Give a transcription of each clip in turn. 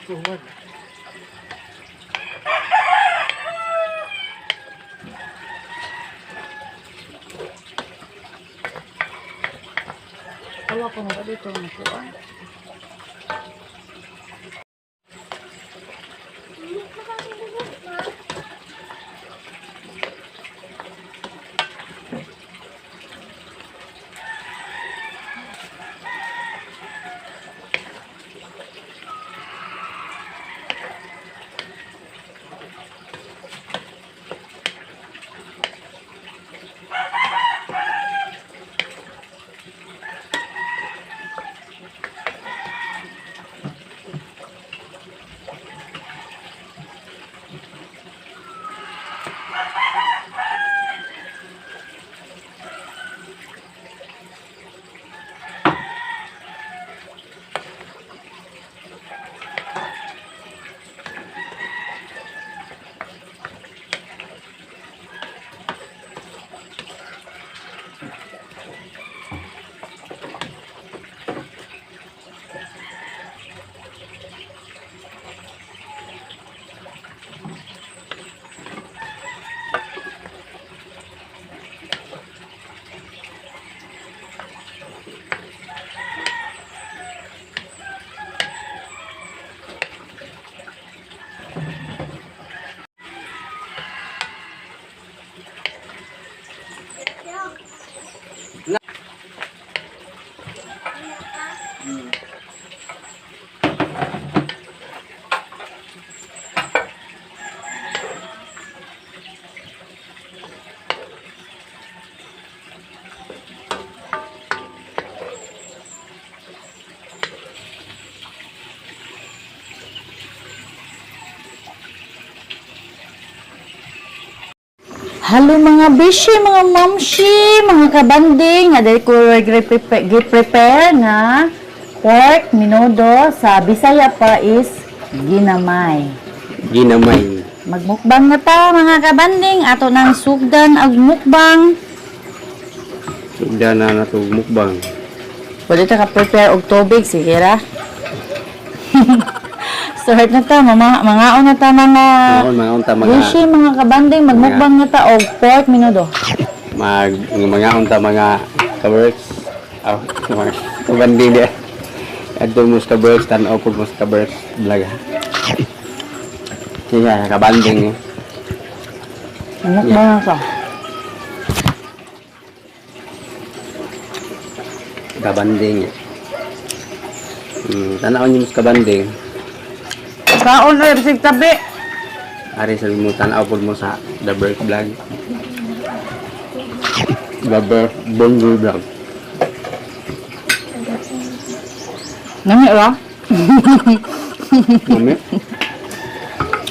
Kuwan. Tawa ko na dito ng kuan. Hello mga bishi, mga mamshi, mga kabanding. Nga dahil ko gi-prepare nga pork minudo sa Bisaya pa is ginamay. Ginamay. Magmukbang na ta mga kabanding. Ato nang sugdan ag mukbang. Sugda na natug mukbang. Pwede ta ka-prepare og tubig, sige ra. Start na ta, mga mangaon na ta mga Mga unta mga bishi, mga kabanding. Magmukbang na ta og pork minudo. Mag mga unta mga kaworks. Ah, mga kabanding di. Adto mo sa kaworks, tan-aw pud mo sa kaworks vlog. Sige, kabanding eh. Mukbang na ta. Kabanding eh. Tan-aw niyo mo sa kabanding. Kaon ay bisig tabi. Ari sa mo tan-aw pud mo sa The Birth Vlog. The Birth Bonjour Vlog. Nami ra? Mami?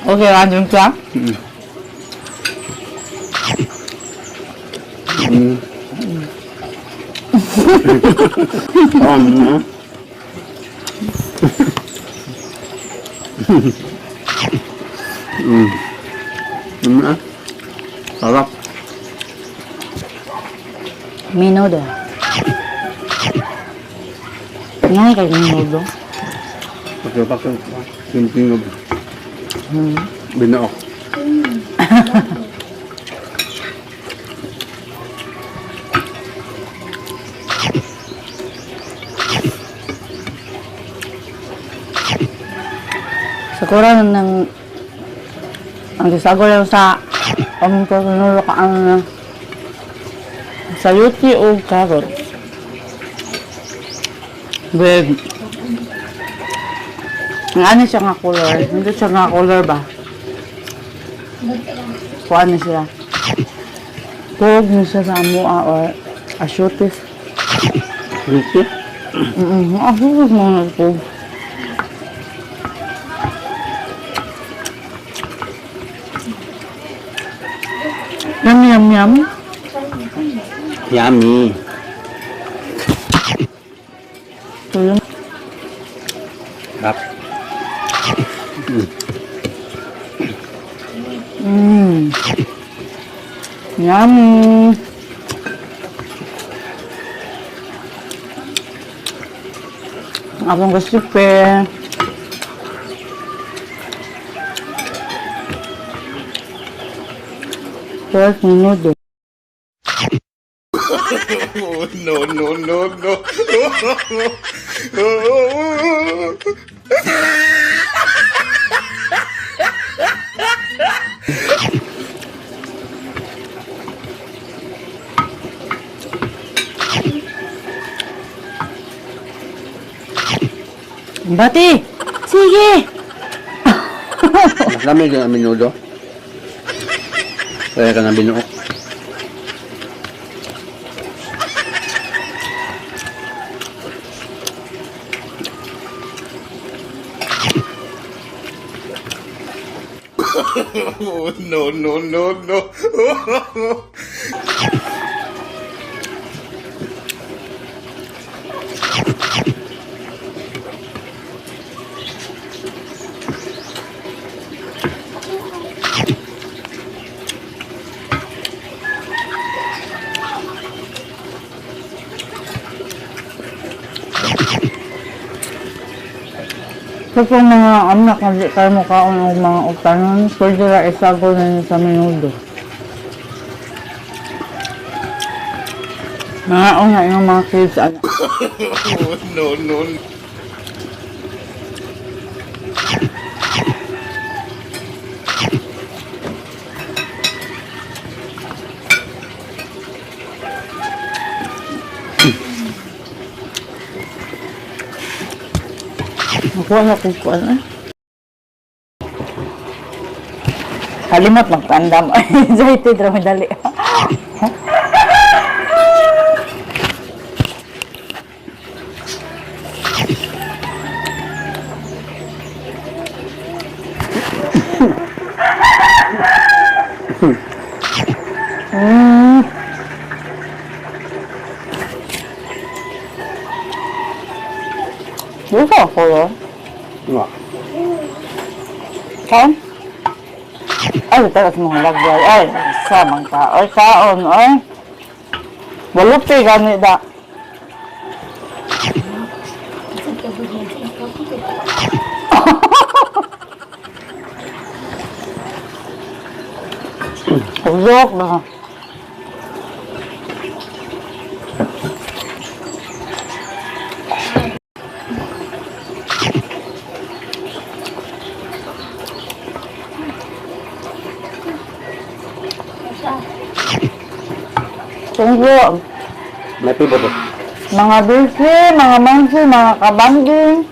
Okay ra jud ka? Ah. Sarap. Menudo. Nga kay menudo. Pakyo-pakyo. Yung. Binaok. Sakura ng ang gisago lang sa ang pagkanulo ka ang sayuti o carrot. With ang ano siya nga color? Hindi siya nga color ba? Kuan na siya. Tug ni siya sa amoa or asyutis. Lupi? Asyutis mo na tug. Yum, yum, yum. Yummy. Tuyo. Sarap. Yummy. Ang akong recipe. Pork menudo. No, no, no, no. Bati! Sige! Mas lami din ang menudo. Kaya ka na binuok. No, no, no, no. Sa pong mga anak, hindi kayo mukhaon og mga utanon, pwede ra isago na niyo sa menudo. Mga una yung mga kids, anak. No, no. Nakuha na kung kuan eh. Kalimot magtandam. Excited ra dali. Gusto ko yun. Nga. Kaon? Ay, tagas mong lagay. Ay, samang ka. Ay, kaon, ay. Walupi gani da. Uzok ba? Thank you. May pibo to. Mga busy, mga mansi, mga kabanding.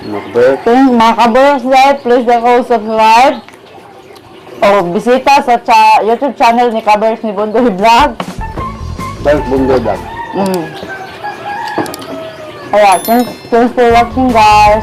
Mga Thank mga ka-birthday, please ako subscribe. O bisita sa YouTube channel ni Kabers ni Bondoy Vlog. Berks Bundo Vlog. Kaya, thanks for watching, guys.